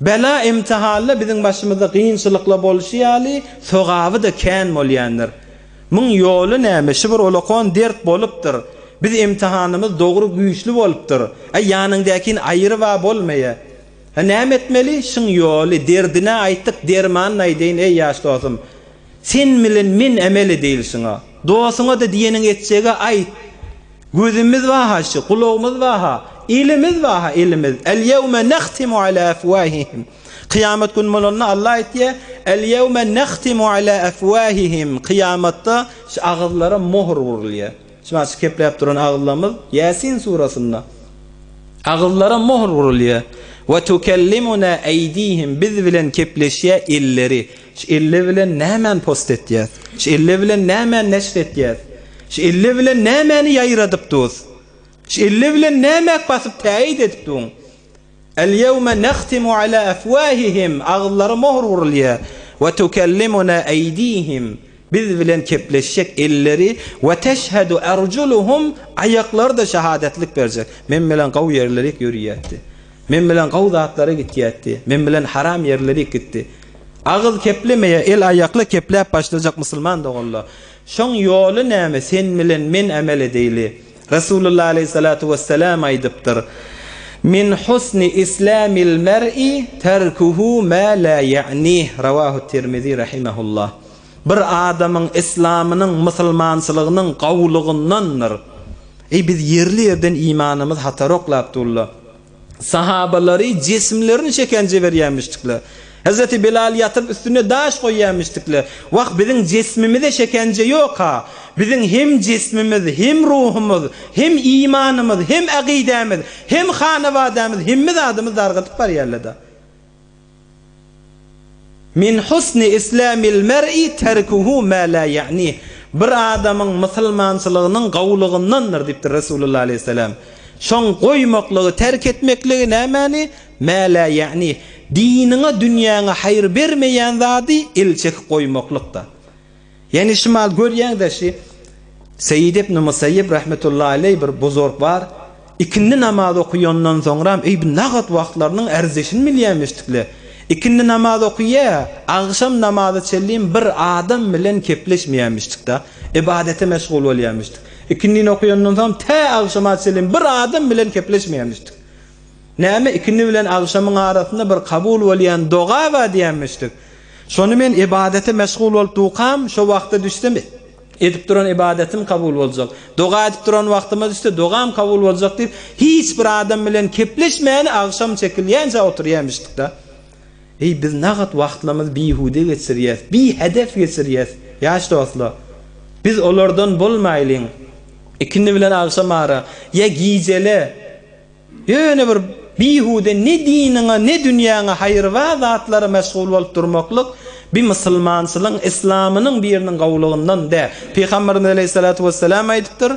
Bela imtihanda biziň başymyzda gynçylykla bolşy ýaly, sogaby-da kän bolýandyr. Muň ýoly näme? Şu bir ulakon dert bolupdyr. Biz imtihanymyz dogry güýçli bolupdyr. Äý, ýanyňdäkini aýyryb-a bolmaýa. Hä, näme etmeli? Şuň ýoly, derdin-ä aýtdyk, dermanyny aýdaýyn, eý, ýaş dostum. Sen bilen men emel edeýli şuňa. Dosuňa-da diýeniňi etjege aýt. Gözümiz bar-ha şu, gulagymyz bar-ha, elimiz bar-ha, elimiz. El-ýewme nahtimu ala afwahihim. Kyýamat güni bolanda Allah aýtýar, El-ýewme nahtimu ala afwahihim. Kyýamatda şu agyzlara möhür urulýar. Şu maşy kepläp duran agyzlarymyz Ýasin surasynda. Agyzlara möhür urulýar. We tukellimuna eýdihim biz bilen kepleşýär elleri. Şu elle bilen nämäni post etýäs? Şu elle bilen nämäni neşr etýäs? Şu elle bilen nämäni ýaýradyp durus? Şu elle bilen nämäk basyp täýit edip duň? El-ýewme nahtimu ala afwahihim, agyzlara möhür urulýar, we tukellimuna eýdihim, biz bilen kepleşjek elleri, we teşhedu erjuluhum, aýaklary-da şahadatlyk berjek. Men bilen gowy ýerlerik ýörýärdi. Men bilen gowy zatlara gitýärdi. Men bilen haram ýerlerik gitdi. Agyz keplemeýär, el-aýakly kepläp başlajak musulman doganlar. Şoň ýoly näme, sen bilen men emel edeýli. Resulullah aleýhissalatu wessalam aýdypdyr, Min husni islamil mer'i terkuhu ma la ýa'nih, Rawahu Tirmizi rahimehullah. Bir adamyň islamynyň, musulmançylygynyň gowulygyndandyr. Eý biz ýerli-ýerden imanymyz hatar oklap durla. Sahabalary jismlerini şekenje berýärmişdikler. Hezreti Bilal ýatyryp üstüne daş goýýarmyşdikler. Wah biziň jismimize şekenje ýok-ha. Biziň hem jismimiz, hem ruhumyz, hem imanymyz, hem akidämiz, hem hanabadamyz hemme zadymyz dargadyp barýarlar-da. Min husni islamil mer'i terkuhu ma la ya'nih. Bir adamyň musulmançylygynyň gowulygyndandyr diýipdir Resulullah aleýhissalam. Şoň goýmaklygy, terk etmekligi nämäni? Ma la ya'nih. Diniňe, dünýäňe haýyr bermeýän zady el çekip goýmaklykda. Ýani şu mal görýäňdä şi Seýid ibn Musaýýib rahmetullahi aleý bir buzurg bar. Ikindi namaz okuýandan soňram eý bu nagat wagtlarynyň ärzeşini bilýämişdikle. Ikindi namaz okuýa, agşam namaza çenlim bir adam bilen kepleşmeýämişdikda. Ibadete meşgul bolýamyşdyk. Ikindini okuýandan soň tä agşama çenlim bir adam bilen kepleşmeýämişdik. Näme ikindi bilen agşamyň arasynda bir kabul bolýan doga bar diýämişdik. Şony men ybadete meşgul bolup dukam, şo wagta düşsem, edip duran ybadatym kabul boljak. Doga edip duran wagtyma düşse, dogam kabul boljak diýip, hiç bir adam bilen kepleşmäni agşam çekilýänçä oturýarmyşdyk-da. Eý, biz nagat wagtlarymyzy bihude geçirýäs, bihedef geçirýäs, ýaş dostlar. Biz olardan bolmaýlyň. Ikindi bilen agşam ara, ýa gijele. Ýöne bir bihude ne diniňe, ne dünýäňe haýry bar zatlara meşgul bolup durmaklyk bi musulmançylygyň, islamynyň biriniň gowulygyndan däl. Pygamberimiz aleýhissalatu wessalam aýdypdyr,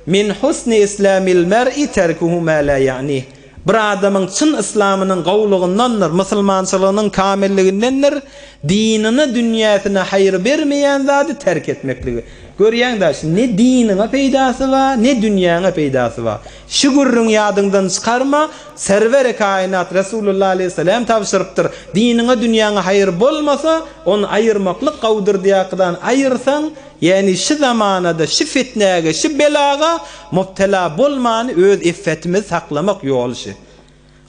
Min husni islamil mer'i terkuhu ma la ýa'nih. Bir adamyň çyn yslamynyň gowulygyndandyr, musulmançylygynyň kamilligindendir, dinine, dünýäsine haýyr bermeýän zady terk etmekligi. Görýäň daş, ne diniňe peýdasy bar, ne dünýäňe peýdasy bar. Şu gürrüňi ýadyňdan çykarma, Serweri kainat Resulullah aleýhissalam tabşyrypdyr, Diniňe dünýäňe haýyr bolmasa, ony aýyrmaklyk gowudyr diýakydan aýyrsaň, ýäni şi zamanada şi fitnäge, şi belaga mubtela bolmany öz iffetimizi saklamak ýoly şi.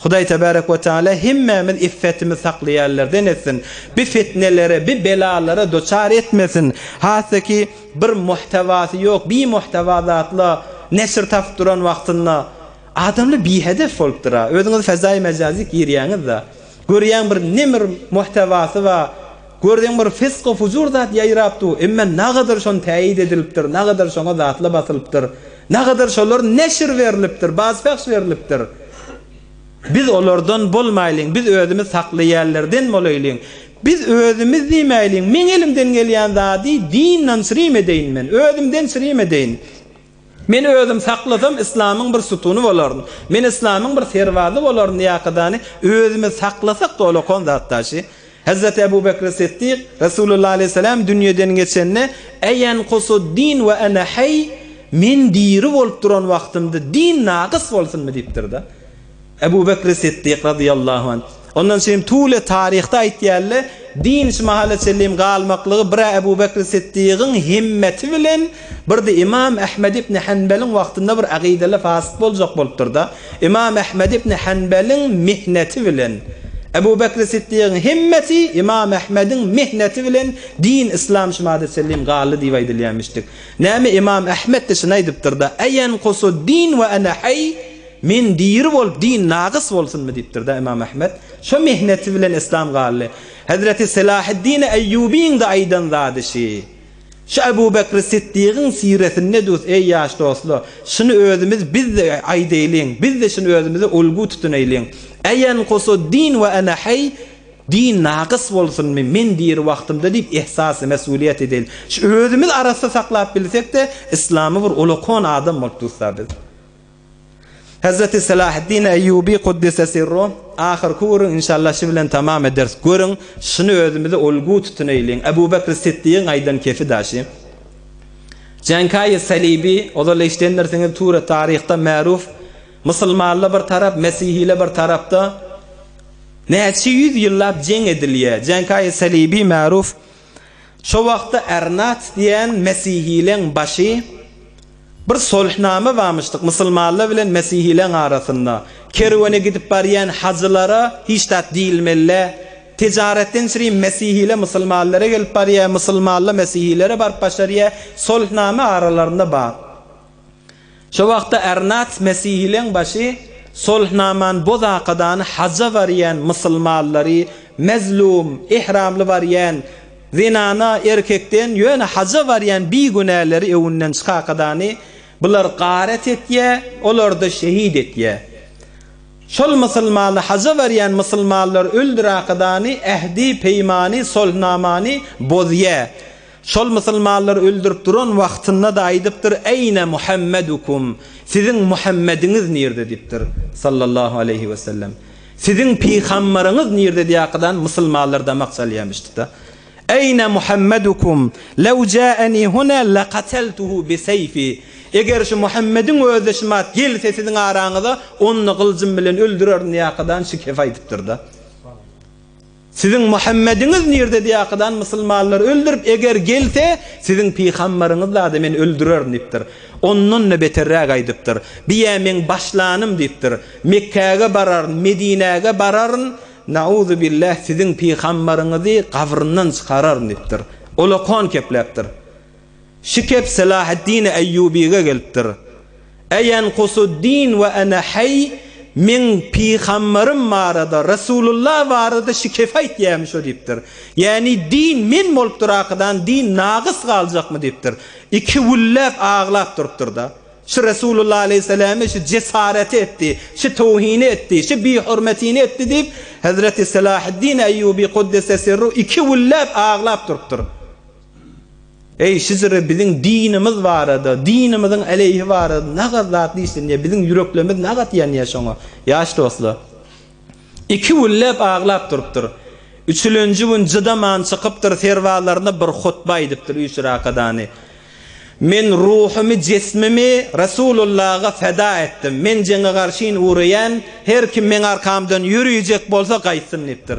Hudaý tebarek we taala hemmämiz iffetimizi saklaýanlardan etsin. Bi fitnelere, bi belalara duçar etmesin. Hasda ki bir muhtewasy ýok, bi muhtewa zatla neşir tapyp duran wagtynda adamlar bihedef bolupdyra. Özüňiz fezaýy mejazy girýäňiz-da. Görýäň bir nemir muhtewasy bar. Görseň bir fisky fujur zat ýaýrap dur. Emme nagadyr şony täýit edilipdir, nagadyr şoňa zatla basylypdyr. Nagadyr şolar neşir berlipdir, bazpehş berlipdir. Biz olardan bolmaýlyň, biz özümiz saklaýanlarden bolaýlyň. Biz özümiz diýmäýliň, meň elimden gelýän zady dindan çyrim edeýin men, özümden çyrim edeýin. Men özüm saklasam islamyň bir sütüni bolaryn. Men islamyň bir serbazy bolaryn diýakadany özümiz saklasak dolakan zat daşy. Hezreti Ebu Bekri Siddik, Resulullah aleýhissalam dünýeden geçende, Eýenkusud-din we ene heý, Men diri bolup duran wagtymda din nakys bolsunmy diýipdir-de. Ebu Bekri Siddik razyýallahu anh. Ondan şeýim tule taryhda aýtýarlar, din şu mahala çenlim galmaklygy bir-ä Ebu Bekri Siddigiň himmeti bilen, bir-de Ymam Ahmed ibn Hanbeliň wagtynda bir agydaly fasyk boljak bolupdyr-da. Ymam Ahmed ibn Hanbeliň mihneti bilen, Ebu Bekri Siddigiň himmeti, Ymam Ahmediň mihneti bilen din yslam şu mahada çenlim galdy diýip aýdylýarmyşdyk. Näme Ymam Ahmed-de şuny aýdypdyr-da, Eýenkusud-din we ene heý, Men diri bolup din nagys bolsunmy diýipdir-de Ymam Ahmed. Şo mihneti bilen yslam galdy. Hezreti Selaheddin Eýýubyň-da aýdan zady şi. Şu Ebu Bekri Siddigiň siresinde dus, eý ýaş dostlar, şuny özümiz biz-de aýdaýlyň, biz-de şuny özümize ulgu tutunaýlyň. Eýenkusu din we ene heý, din nakys bolsunmy, men diri wagtymda diýip ihsasy mesuliýet edeýli. Şu özümiz arassa saklap bilsek-de, yslamy bir ulakon adam bolup dusda biz. Hezreti Selaheddin Eýýubi Kuddise Sirruh, ahyrky gürrüň inşallah şi bilen tamam ederis. Görüň, şuny özümize ulgu tutunaýlyň. Ebu Bekri Siddigiň aýdan kefi daşy. Jenkaýy Salibi, ozal eşidendirsiňiz, ture taryhda märuf, musulmanlar bir tarap, mesihiler bir tarapda näçe ýüz ýyllap jeň edilýär. Jenkaýy Salibi märuf. Şo wagtda Ernat diýen mesihileň başy Bir sulhnama barmyşdyk musulmanlar bilen mesihileň arasynda. Kerwene gidip barýan hajylara hiç zat diýilmeli. Tijaretden çüri mesihile musulmanlara gelip barýar, musulmanlar mesihilere baryp başarýar. Sulhnama aralarynda bar. Şo wagtda Ernat mesihileň başy sulhnamany bozakadany haja barýan musulmanlary mezlum, ihramly barýan Zenana erkekden ýöne haja barýan bigünäleri öwünden çykakadany bular garet etýä, olarda şehit etýä. Şol musulmany haja barýan musulmanlar öldürakadany ähdi, peýmany, solhnamany bozýä. Şol musulmanlary öldürip duran wagtynda-da aýdypdyr, Eýne Muhammedukum, siziň Muhammediňiz nirde diýipdir, sallallahu aleýhi wesellem. Siziň pygambaryňyz nirde diýakadan musulmanlar damak çalýamyşdy-da. Eýne Muhammedukum, lew ja'eni huna laqataltuhu biseýfi. Eger şu Muhammediň özi şumat gelse siziň araňyza, ony gylyjym bilen öldürerin diýakadan şu kef aýdypdyr-da. Siziň Muhammediňiz nirde diýakadan musulmanlary öldürip, eger gelse, siziň pygambaryňyz-da-da men öldürerin diýipdir. Ondan-da beterräk aýdypdyr. Bi-ä meň başlanym diýipdir. Mekgäge bararyn, Medinäge bararyn, nauzubillah, siziň pygambaryňyzy gabryndan çykararyn diýipdir. Olakon kepläpdir. Şikep Selaheddin Eýýubyga gelipdir. Eýenkusuddin we ene heý, meň pygamberym barada, Resulullah barada şikep aýtýarmy şo diýipdir. Ýäni din men bolup durakadan din nagys galjakmy diýipdir. Iki günläp aglap durupdyr-da. Şu Resulullah aleýhissalamy şu jesareti etdi, şu towhini etdi, şu bihurmetini etdi diýip, Hezreti Selaheddin Eýýuby kuddise sirru iki günläp aglap durupdyr. Eý, şijire biziň dinimiz barada, dinimiziň aleýhi barada nagat zat diýsin diýýär, biziň ýüreklerimiz nagat ýanýar şoňa, ýaş dostlar. Iki günläp aglap durupdyr. Üçülenji gün jydaman çykypdyr, serbazlaryna bir hutba aýdypdyr üç rakadany. Men ruhumy, jesmimi Resulullaha feda etdim. Men jeňe garşyn ugraýan, her kim meň arkamdan ýörüjek bolsa gaýtsyn diýipdir.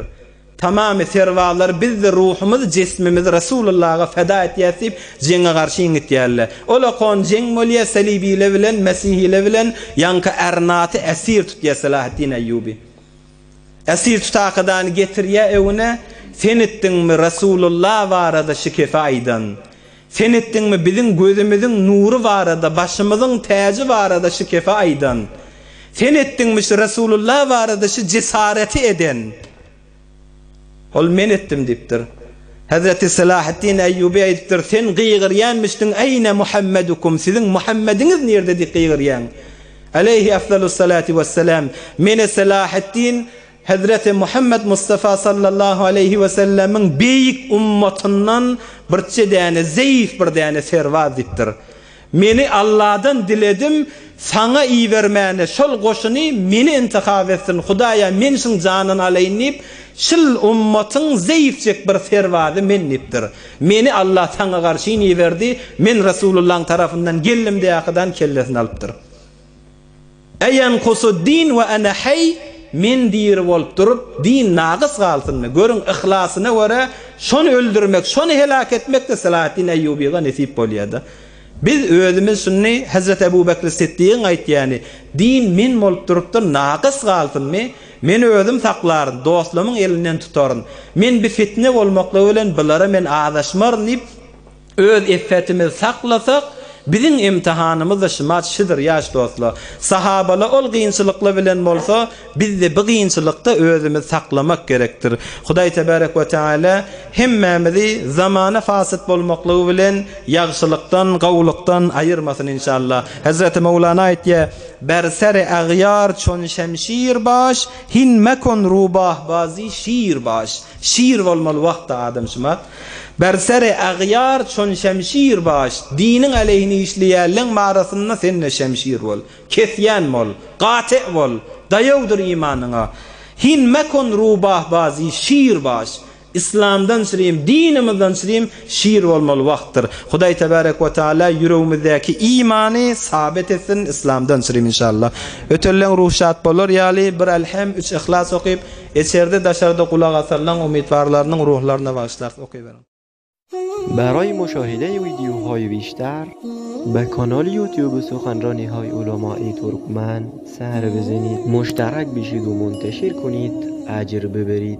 Tamamy serbazlar biz-de ruhumyzy, jesmimizi Resulullaha feda etýäs diýip, jeňe garşy ýňitýärler. Olakon jeň bolýar Selibile bilen, Mesihile bilen, ýaňky Ärnaty esir tutýar Selaheddin Eýýuby. Esir tutakadany getirýär öwüne, Sen etdiňmi Resulullah barada şikefe aýdan? Sen etdiňmi biziň gözümiziň nury barada, başymyzyň täji barada şikefe aýdan? Sen etdiňmi şu Resulullah barada şu jesareti eden? Ol men etdim diýipdir. Hezreti Selaheddin Eýýuby aýdypdyr, Sen gygyrýanmyşdyň, Eýne Muhammedukum, siziň Muhammediňiz nirde diýip gygyrýaň. Aleýhi efdalus-salati wes-selam. Mene Selaheddin Hezreti Muhammet Mustafa sallallahu aleýhi we sellemiň beýik ummatyndan birçe däne zeýif bir däne serbaz diýipdir. Meni Alladan diledim, saňa ibermäne şol goşuny meni intihap etsin, Hudaýa men şuň janyny alaýyn diýip, şul ummatyň zeýifjek bir serbazy men diýipdir. Meni Allah saňa garşyn iberdi, men Resulullahyň tarapyndan geldim diýakadan kellesini alypdyr. Eýenkusu din we ene heý, men diri bolup durup, din nagys galsynmy? Görüň, yhlasyna görä, şony öldürmek, şony heläk etmek-de Selaheddin Eýýubyga nesip bolýar-da. Biz özümiz şuny Hezreti Ebu Bekri Siddigiň aýtýany, din men bolup durupdyr, nagys galsynmy? Men özüm saklaryn, dostlamyň elinden tutaryn. Men bi fitne bolmaklygy bilen bulara men azaşmaryn diýip, Öz iffetimizi saklasak, Biziň imtihanymyz-da şumat şidir ýaş dostlar. Sahabala ol gynçylykla bilen bolsa, biz-de bi gynçylykda özümizi saklamak gerekdir. Hudaý tebarek we teala hemmämizi zamana fasyt bolmaklygy bilen ýagşylykdan, gowulykdan aýyrmasyn inşallah. Hezreti Mowlana aýtýar, Ber seri agýar çon şemşir baş, hin mekon rubah bazi şir baş. Şir bolmaly wagtda adam şumat. Ber seri agýar çon şemşir baş, diniň aleýhine işleýänleň barasynda sen-de şemşir bol. Kesýän bol. Gate bol. Daýawdyr imanyňa. Hin mekon rubah bazi şir baş. Islamdan çyrim, dinimizden çyrim şir bolmaly wagtdyr. Hudaý tebarek we taala ýüregimizdäki imany sabit etsin, Islamdan çyrim inşallah. Ötenleň ruhy şat bolar ýaly bir Elhem, üç Yhlas okyp, içerde daşarda gulak asanlaň umytwarlarynyň ruhlaryna bagyşlarys okyberiň. برای مشاهده ویدیوهای بیشتر به کانال یوتیوب سخنرانی های علمای ترکمن سر بزنید مشترک بشید و منتشر کنید اجر ببرید.